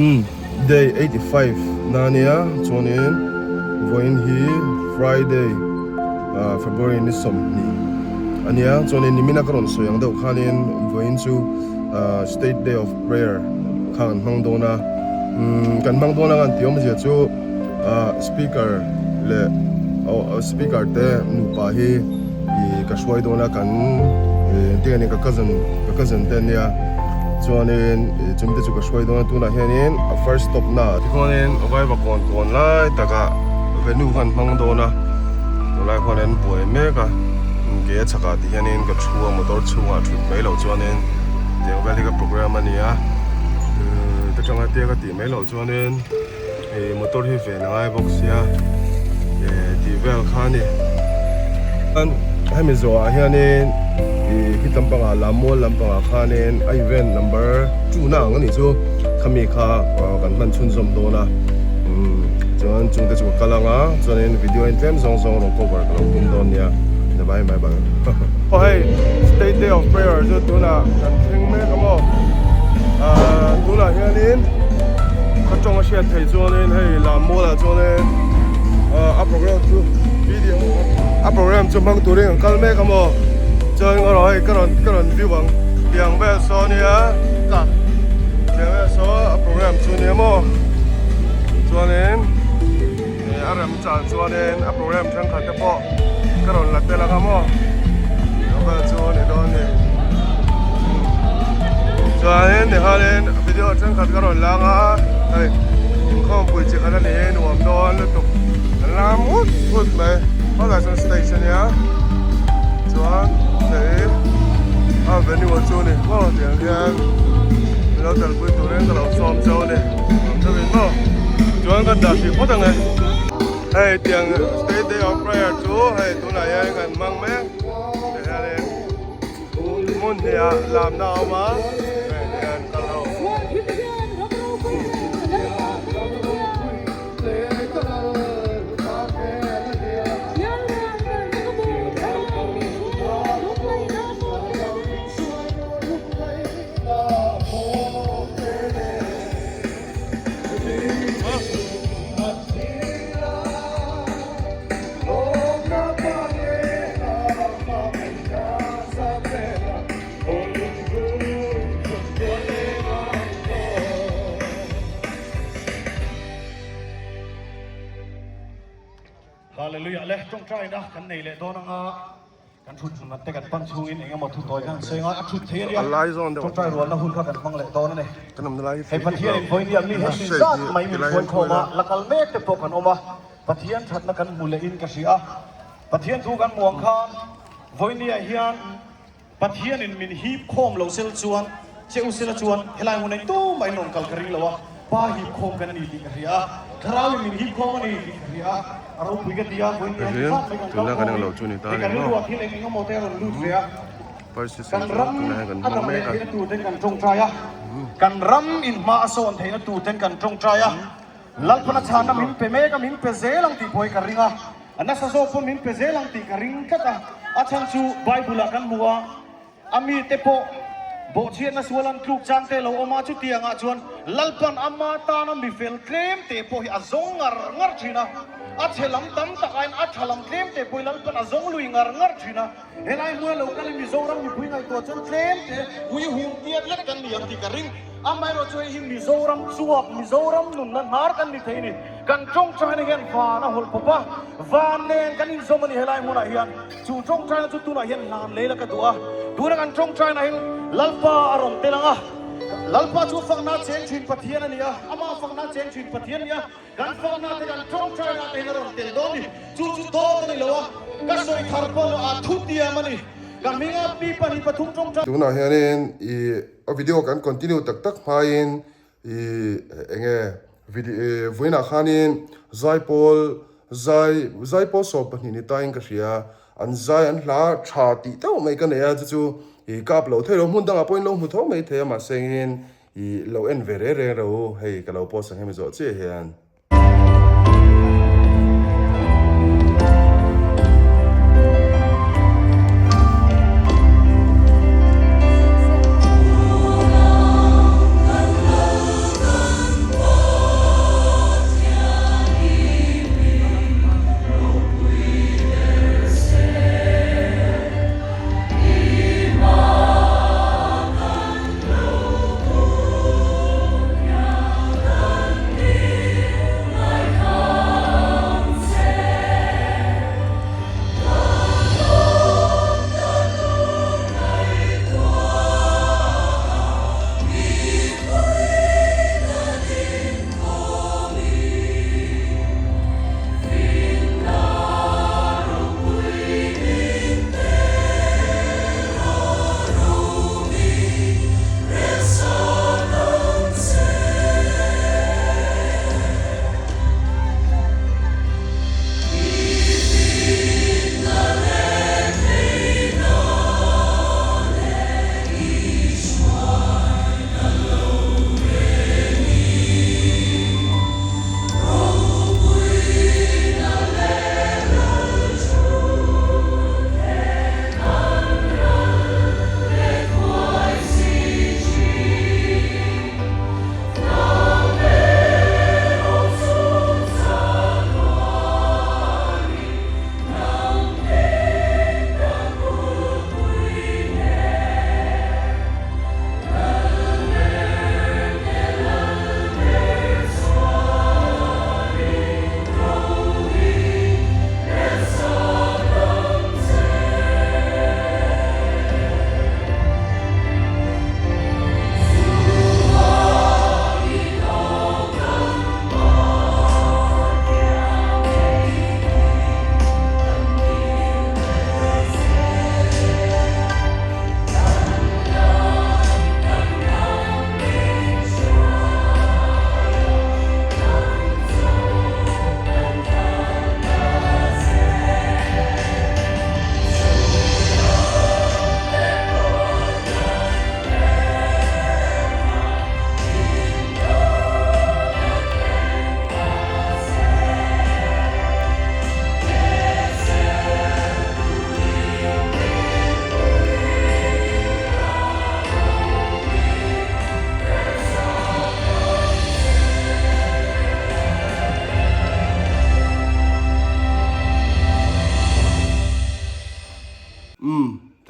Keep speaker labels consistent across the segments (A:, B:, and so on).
A: Day 85 na ania chuanin vawiin hi Friday February ni 20 ania chuanin nimina ka rawn sawi ang deuh khanin vawiin chu State Day of Prayer kha kan hmang dawn a kan hmang dawn a kan tih awmzia chu Speaker leh Speaker te nupa hi ih ka hruai dawn a kan engtin nge ni ka cousin ka cousin te ania chuanin ih chumi te chu ka hruai dawn a tunah hianin a first stop na ah tikhuanin vaiva kawn kawn lai takah venue kha an hmang dawn a tunlai khuan an buai mek a ke a chhakah ti hianin ka thu a motor chhungah thut mai loh chuanin tiang vel hi ka program a ni a ta tanga tia ka tih mai loh chuanin. Ih motor hi ven a ngai bawk sia eh tih vel kha a ni hemi zawhah hianin ih khi lampangah lammual lampangah khanin a event number two na ang a nih chu khami kha kan hman chhunzawm dawn a umm chuan chungte chu ka kal ang a chuanin video in tlem zawng zawng rawn cover ka lo tum dawn nia bye bye bye aw hei state day of prayer chu tunah kan thleng mek a maw ah tunah hianin. Ka tawng a hriat theih chuanin hei lam mualah chuanin a program chu video a program chu hmang turin an kal mek a maw chuan erawh hei ka rawn ka rawn view ang tiang vel saw nia ka tiang vel saw a program chu nia maw chuanin a rem chan chuanin a program thenkhat te pawh ka rawn la tel ang a maw tiang vel chu a ni dawn a ni chuanin tikhanin video thenkhat ka rawn lang a hei inkhawmpui chi khat a ni nuam dawn lutuk an lam ut ut mai khawlai sawn stage a nia chuan hei a venue chu a ni maw tiang hian min lo telpui turin ka lo sawm cheu a ni chuan maw chuan ka dah hrih phawt ang e. Hei tiang state day of prayer chu hei tunah hian kan hmang mek ti hianin hmun hnih ah lamna a awm a hei ti hian kal ho.
B: Hallelujah le tawngtaina kan nei leh dawn anga kan thut hmun te kan pan chhungin eng emaw thu tawi khan sawi ngai a thut thei ania tawngtai rualna hun kha kan hmang leh dawn a ni hei Pathian in vawinia mi heti zat mai min hruai khawm a la kal mek te pawh kan awm a Pathian thatna kan hmu leh in ka hria a Pathian thu kan hmu ang khan vawinia hian Pathianin min hip khawm lo sel chuan che u sela chuan helai hmun eng tumah in rawn kal ka ring lo a, Pa hip khawm kan ni tih ka hria a, Thlarauin min hip khawm a ni tih ka hria a, a ropui ka ti a, vawiin ni heti zat mai kan kal khawm hi hei ka rilruah thil eng eng emaw te a rawn lut ve a, kan ram a dam leh theihna tur ten kan tawngtai a, kan ram in hma a sawn theihna tur ten kan tawngtai a, Lalpana chhanna min pe mek a, min pe zel ang tih pawh hi ka ring a. A nasa zawk pawh min pe zel ang tih ka ring tlat a, a chhan chu Bible ah kan hmu a, a mite pawh bawhchhiatna sual an tluk chang te lo awm a, chutiang ah chuan Lalpan ama tana mi fel tlem te pawh hi a zawng ngar ngar thin a, a chhe lam tam tak aiin a tha lam tlem te pawh hi Lalpan a zawng lui ngar ngar thin a, helai hmuna lo kalin Mizoram mipui ngaihtuah chuan tlem te ui hum tiat lek kan ni ang tih ka ring. Amaherawh chu hei hi Mizoram chuak, Mizoram nunna hnar kan ni thei a ni. Kan tawngtaina hian van a hawlh pawp a, van nen kan inzawm a ni helai hmunah hian. Chu tawngtaina chu tunah hian hlan lei la ka duh a. Tuna kan tawngtaina hi Lalpa a rawn tel ang a. Lalpa chu fakna cheng thin Pathian a ni a, amah fakna cheng thin Pathian a ni a. Kan fakna te kan tawngtaina te hian a rawn tel dawn a ni. Chu chu dawt a ni lo a, ka sawi thar pawh a thutiam a ni. Ka hminga pi 2 3 tawngtai.
A: Tunah hianin i A video kan continue tak tak hmain ih enge video vawiinah khanin zaipawl zai zaipawl 12 ni tain ka hria an zai an hla tha tih deuh mai ka nei a chu chu ih kap lo thei lo hmun dangah pawhin lo hmu tho mai thei a mahse engin ih lo en ve reng reng ro hei ka lo post ang hemi zawh chiah hian.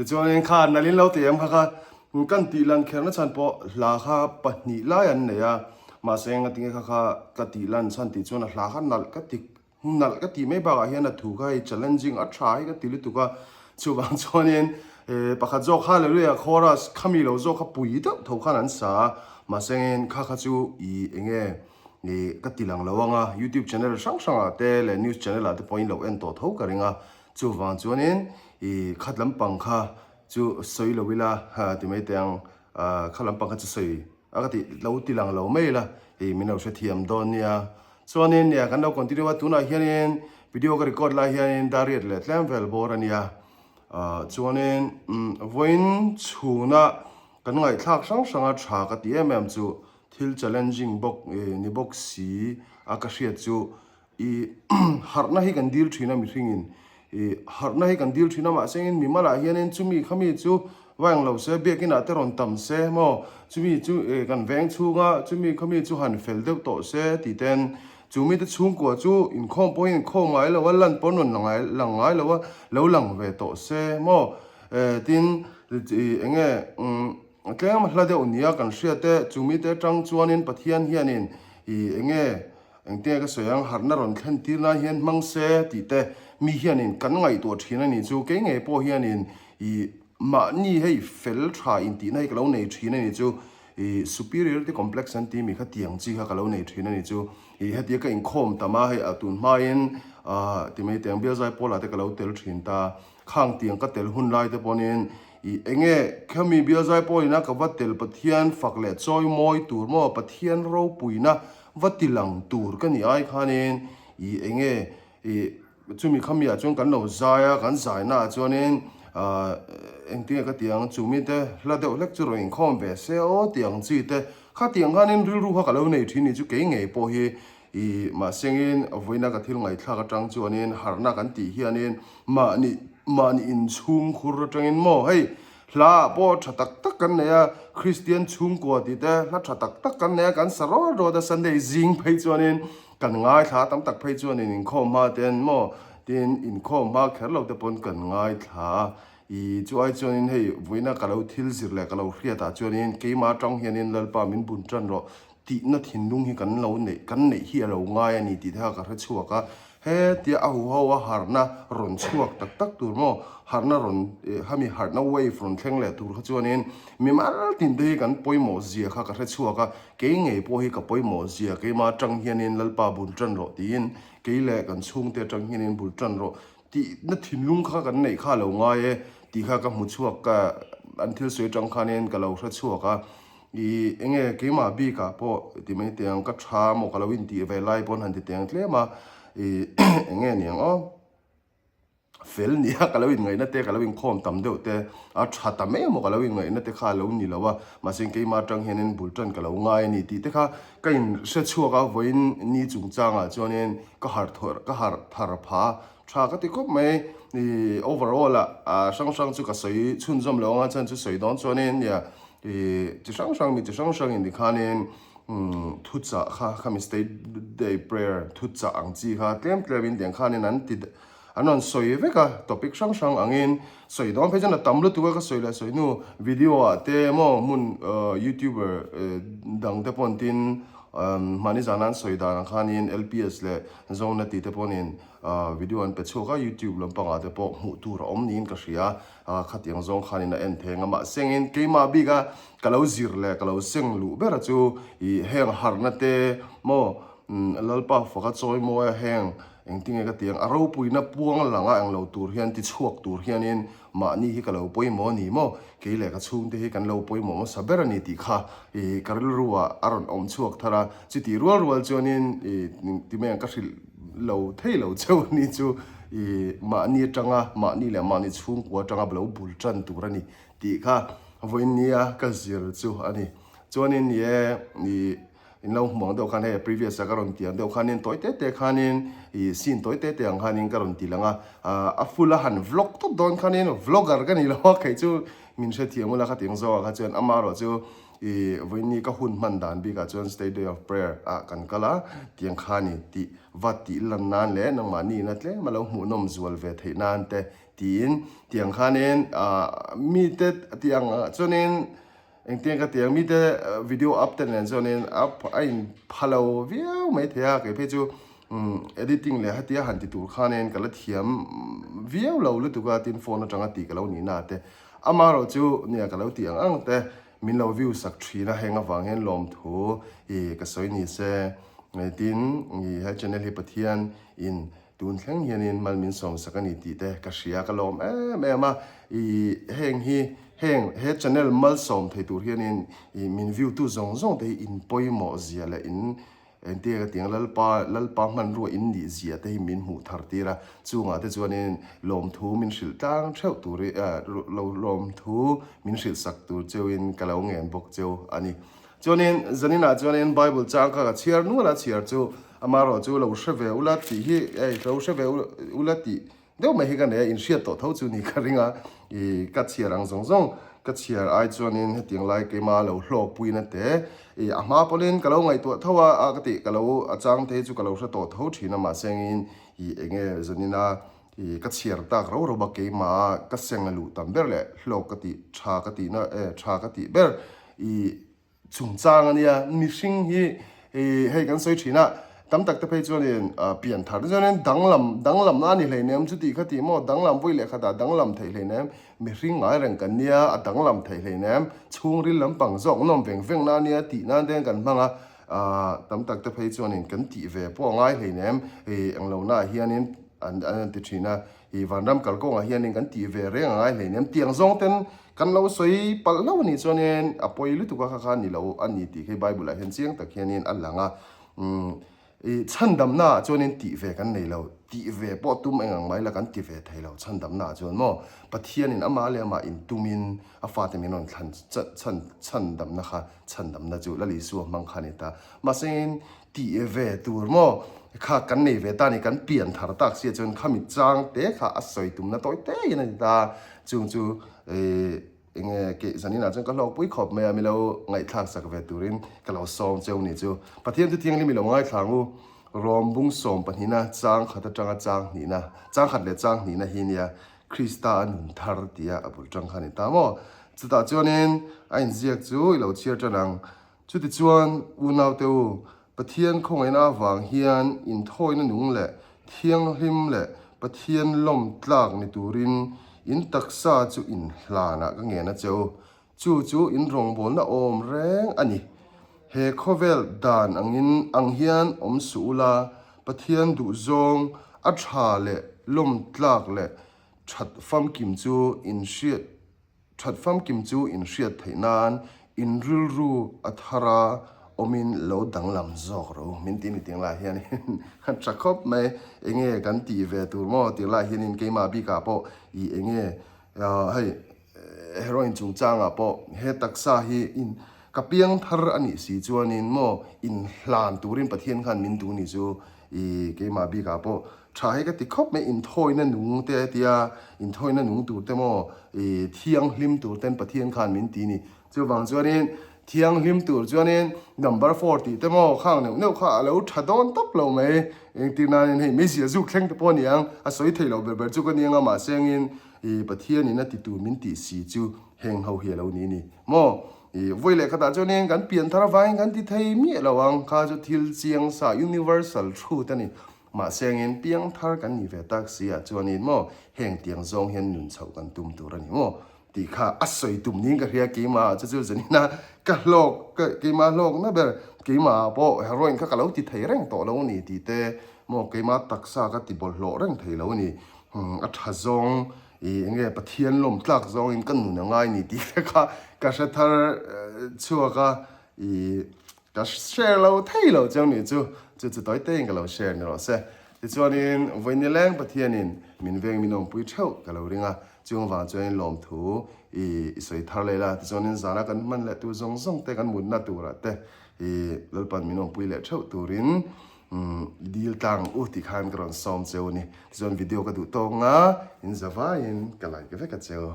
A: Tichuanin kha nalin lo ti em kha kha kan tih lan kherna chhan pawh hla kha pahnih lai an nei a, mahse engatinge kha kha ka tih lan chhan tih chuan a hla kha nalh ka ti nalh ka tih mai bakah hian a thu kha hei challenging a tha hi ka ti lutuk a, chuvang chuanin pakhat zawk Hallelujah chorus khami lo zawk kha pui deuh tho khan an sa a, mahse engin kha kha chu ih enge ih ka ti lang lo ang a, youtube channel hrang hrangah te leh news channel ah te pawhin lo en tawh tho ka ring a, chuvang chuanin ih khat lampang kha chu sawi lo ila ti mai teh ang, kha lampang kha chu sawi a ka tih lo ti lang lo mai ila ih min lo hrethiam dawn nia. Chuanin nia kan lo continue a, tunah hianin video ka record lai hianin dar riat leh tlem vel bawr a nia. Chuanin vawiin chhuna kan ngaihthlak hrang hranga tha ka ti em em chu thil challenging bawk ni bawk si a ka hriat chu i harhna hi kan dil thin a mihringin i harhna hi kan dil thin a mahse engin mimalah hianin chumi khami chu Va eng lo se, biakin ah te rawn tam se maw, chumi chu kan veng chhunga chumi khami chu han fel deuh tawh se tih ten chu mite chhungkua chu inkhawm pawhin inkhawm ngai lo a, lan pawn rawn lang ngai lo a, lo lang ve tawh se maw. Tin, eng nge tlem hla deuh nia kan hriat e, chu mite atang chuanin Pathian hianin eng nge Engtinge ka sawi ang, harhna rawn thlen tir nan hian hmang se tih te mi hianin kan ngaihtuah thin a ni chu. Kei ngei pawh hianin i mahni hei fel tha intihna hi ka lo nei thin a ni chu. I superiority complex an tih mi kha tiang chi kha ka lo nei thin a ni chu. I hetia ka inkhawm tam a, hei a tun hmain ti mai teng bialzai pawlah te ka lo tel thin ta. Khang tiang ka tel hun lai te pawhin i enge khami bialzai pawlina ka va tel Pathian fak leh chawi mawi tur maw Pathian ropuina Va ti lang tur ka nih ai khanin i enge i chumi khami ah chuan kan lo zai a, kan zai na ah chuanin ah engtinge ka tih ang chumi te hla deuh hlek chu rawn inkhawm ve se aw tih ang chi te khatiang khanin rilru kha ka lo nei thin ni chu kei ngei pawh hi i mahsengin vawiina ka thil ngaihthlak atang chuanin harhna kan tih hianin mahni mahni inchhungkhur atangin maw hei Hla ah pawh tha tak tak kan nei a, Kristian chhungkua tih te hla tha tak tak kan nei a, kan sa rawt rawt a, Sunday zing phei chuanin kan ngaithla a, tam tak phei chuanin inkhawm hma ten maw tin inkhawm hma kher lo te pawn kan ngaithla a, ih chu ai chuanin hei vawiina ka lo thil zir leh ka lo hriat ah chuanin keimah atang hianin Lalpa min bun tan rawh tihna thinlung hi kan lo neih kan neih hi a lo ngai a ni tih te kha ka hre chhuak a, hetia a huho a harhna rawn chhuak tak tak tur maw harhna rawn hemi harhna wave rawn thleng leh tur kha chuanin mi mal tin te hi kan pawimawh zia kha ka hre chhuak a, kei ngei pawh hi ka pawimawh zia keimah atang hianin Lalpa bul tan rawh tiin kei leh kan chhungte atang hianin bul tan rawh tihna thinlung kha kan neih kha a lo ngai e tih kha ka hmu chhuak ka an thil sawi atang khanin ka lo hre chhuak a. I enge keimah bikah pawh ti mai teh ang ka tha maw ka lo intih ve lai pawn han ti teh ang tlem a i enge ni ang aw fel nia ka lo inngaihna te ka lo inkhawm tam deuh te a tha ta mai maw ka lo inngaihna te kha a lo ni lo a mahse keimah atang hianin bul tan ka lo ngai a ni tih te kha ka in hre chhuak a vawiin ni chungchangah chuanin ka harh thawr ka harh thar pha tha ka ti khawp mai i overall ah hrang hrang chu ka sawi chhunzawm lo anga chuan chu sawi dawn chuanin nia I chi hrang hrang mi chi hrang hrang in ti khanin thuchah kha khami state day prayer thuchah ang chi kha tlem tlem in tiang khanin an ti an rawn sawi vek a topic hrang hrang angin sawi dawn phei chuan a tam lutuk a ka sawi leh sawi hnu video ah te emaw hmun youtuber dang te pawh tin mahni zana an sawi dan ang khanin lps leh zona tih te pawhin video an pe chhuak a youtube lampangah te pawh hmuh tur a awm niin ka hria. A khatiang zawng khanin a en theng a, mahse engin keimah bika ka lo zir leh ka lo seng luh ber a chu ih heng harhna te maw Lalpa faka chawi mawi a heng engtinge ka ti ang a ropuina puang lang a englo tur hian ti chhuak tur hianin mahni hi ka lo pawimawh a ni maw kei leh ka chhungte hi kan lo pawimawh hmasa ber a ni tih kha ih ka rilru ah a rawn awm chhuak thar a chutih rual rual chuanin ih ti mai ang ka hrilh lo thei lo cheu a ni chu i mahni atanga mahni leh mahni chhungkua atanga lo bul tan tur a ni tih kha vawiin nia ka zir chu a ni. Chuanin ni e i in lo hmuh ang deuh khan hei previous a ka rawn tih ang deuh khanin tawi te te khanin i scene tawi te te ang khanin ka rawn ti lang a, a full a han vlog tawp dawn khanin vlogger ka ni lo a kei chu min hrethiam ula khatiang zawkah kha chuan amaherawhchu. I vawiin ni ka hun hman dan bikah chuan State Day of Prayer ah kan kal a, tiang kha ni tih va tih lan nan leh nangmahni ina tlem a lo hmuhnawm zual ve theih nan te tiin tiang khanin mite tiang chuanin engtiang ka tiang mite video up te nen chuanin a in pha lo viau mai thei a, kei phei chu editing leh hatia han ti tur khanin ka la thiam viau lo lutuk a tin phone atanga tih ka lo nih na te amaherawhchu nia ka lo tih ang ang te Min lo view sak thin a, heng avang hian lawmthu i ka sawi ni se. Tin, i he channel hi Pathian in tun thleng hianin mal min sawm sak a ni tih te ka hria, ka lawm em em a. I heng hi, heng he channel malsawm thei tur hianin i min view tu zawng zawng te hi in pawimawh zia leh in Engtia ka tiang Lalpa, Lalpa hmanrua in nih zia te hi min hmuh thar tir a, chungah te chuanin lawmthu min hrilh tlang theuh tur i, lo lawmthu min hrilh sak tur cheuhin ka lo ngen bawk cheu a ni. Chuanin zaninah chuanin Bible chang kha ka chhiar nual a, chhiar chu amaherawh chu lo hre ve ula tih hi, hei lo hre ve ula tih Deuh mai hi ka nei a, inhriat tawh tho chu ni ka ring a, i ka chhiar ang zawng zawng ka chhiar ai chuanin hetiang lai keima lo hlawkpuina te i a hma pawlin ka lo ngaihtuah tho a, a ka tih ka lo a chang te hi chu ka lo hre tawh tho thin a mahse engin i enge zanina i ka chhiar tak rau rau a keima ka seng a luh tam ber leh hlawk ka tih tha ka tihna e tha ka tih ber i Chungchang a nia, mihring hi hei kan sawi thin a, tam tak te phei chuanin pian thar te chuanin danglam danglamna a ni hleinem chuti kha tih maw danglam vawi leh khatah danglam theih hleinem, mihring ngai reng kan nia a danglam theih hleinem, chhungril lampang zawk nawm veng veng na a nia tih nan te kan hmang a, tam tak te phei chuanin kan tih ve pawh a ngai hleinem, englo naah hianin an ti thin a. I vanram kalkawngah hianin kan tih ve reng a ngai hleinem tiang zawng ten kan lo sawi palh hlauh a nih chuanin a pawi lutuk a kha kha ni lo a ni tih khi Bible ah hian chiang tak hianin a lang a. Umm i chhandamna ah chuanin tih ve kan nei lo, tih ve pawh tum eng ang mai la kan ti ve thei lo chhandamna ah chuan maw Pathianin amah leh amah intumin a fate min rawn thlan chhan chhandamna kha chhandamna chu Lal Isua hmang kha a ni ta. Mahse Tih ve tur maw? Kha kan nei ve ta ni, kan pian thar tak sia chuan khami chang te kha a sawi tumna tawi te in a ni ta. Chung chu enge keh zanin ah chuan ka hlawkpui khawp mai a, milo ngaihthlak sak ve turin ka lo sawm cheu ni chu. Pathian chu thianghlim i lo ngaithla ang u. Rawm bung sawm pahnihna chang khat atanga chang hnihna, chang khat leh chang hnihna hi nia Krista a nun thar tia a bul tang kha a ni ta maw? Chutah chuanin a inziak chu i lo chhiar tan ang. Chutichuan, unaute u, Pathian khawngaihna avang hian inthawina nung leh thianghlim leh Pathian lawm tlak ni turin in taksa chu in hlanah ka ngen a che u. Chu chu in rawngbawlna awm reng a ni. He khawvel dan angin ang hian awm suh ula, Pathian duhzawng a tha leh lawm tlak leh that famkim chu in hriat That famkim chu in hriat theih nan in rilru a thar a awmin lo danglam zawk ro min ti ni tiang lai hianin a tha khawp mai. Enge kan tih ve tur maw tiang lai hianin keimah bikah pawh i enge hei heroin chungchangah pawh he taksa hi in ka piang thar a nih si chuanin maw in hlan turin Pathian khan min duh ni chu i keimah bikah pawh Tha hi ka ti khawp mai, inthawina nung te tia inthawina nung tur te maw i thianghlim tur ten Pathian khan min ti ni. Chuvang chuanin thianghlim tur chuanin number four tih te maw khang neuh neuh kha a lo tha dawn tawp lo mai. Engtir nanin hei meizial zuk thleng te pawh a ni ang, a sawi thei lo ber ber chu ka ni anga mahse angin i Pathianin a ti tur min tih si chu heng ho hi a lo ni ni maw. I vawi leh khatah chuanin kan pian thar avangin kan ti thei miah lo ang, kha chu thil chiang sa universal truth a ni. Mahse engin piang thar kan ni ve tak si ah chuanin maw heng tiang zawng hian nun chhoh kan tum tur a ni maw tih kha a sawi tum niin ka hria keimah ah chu chu zanina ka hlawk ka keimah hlawkna ber keimah ah pawh heroin kha ka lo ti thei reng tawh lo a ni tih te maw keimah taksa ka ti bawlhhlawh reng thei lo a ni a tha zawng i enge Pathian lawm tlak zawngin ka nun a ngai ni tih te kha ka hre thar chhuak a i Ka share lo thei lo cheu nih chu, chu chu tawi teiin ka lo share ni rawh se. Tichuanin vawi nileng Pathianin min veng min awmpui theuh ka lo ring a, chung vang chuanin lawmthu i i sawi thar leh la. Tichuanin zana kan hman leh tur zawng zawng te kan mutna turah te i Lalpan min awmpui leh theuh turin i dil tlang u tih khan ka rawn sawm cheu a ni. Tichuan video ka duh tawk nga in zavaiin ka like vek a cheu.